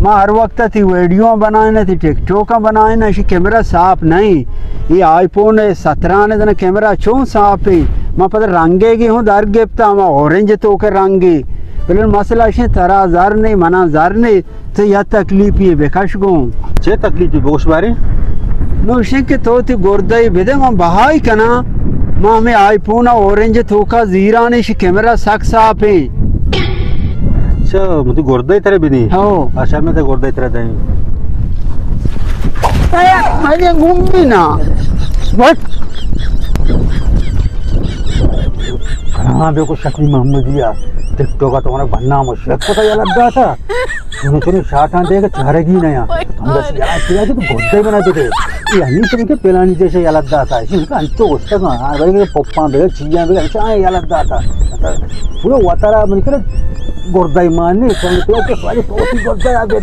ما ہر وقت تی ویڈیو بنائیں، تی ٹک ٹاک بنائیں، اشی کیمرہ صاف نہیں۔ یہ آئی فون سترہ نے دن کیمرہ چون صاف ہے۔ ما پتہ رنگے گی ہوں در گپتا، ما اورنج تو کے رنگے۔ بلے مسئلہ اشی ترا زر نہیں، منا زر نہیں۔ تو یا تکلیفی بکش گوں۔ چے تکلیفی بگوش بارے؟ نو اشیں کہ تو تی گردہ بدے، من بہائی کناں۔ ما ہمیں آئی فون اورنج توکا زیران، اشی کیمرہ سک صاف ہیں۔ اچھا، من تی گردہ ترے بدی؟ ہو۔ اچھا، من تے گردہ ترے دیں۔ اے، مجھے گم بھی نا۔ بس۔ ہاں، بالکل شکلی محمدی ہے۔ ٹک ٹاک تو ہمارا بننا مشکل پتہ یلہ داتا۔ چونیں چونیں شاٹاں دے کہ چارگی نہ یا۔ ہم بس یار کیا کہ تو گھوٹے بنا دے۔ یہ ہمیں سے کہ پلانی جیسے یلہ داتا ہے۔ ان کا انتو گوشتا کہ ہاں بھائی، کہ پپاں بے، چیاں بے، ہمیشہ آئیں یلہ داتا۔ پورا وتارا من کرے گردہ مان نہیں، چند تو کہ سواری تو کی گردہ آ گئے۔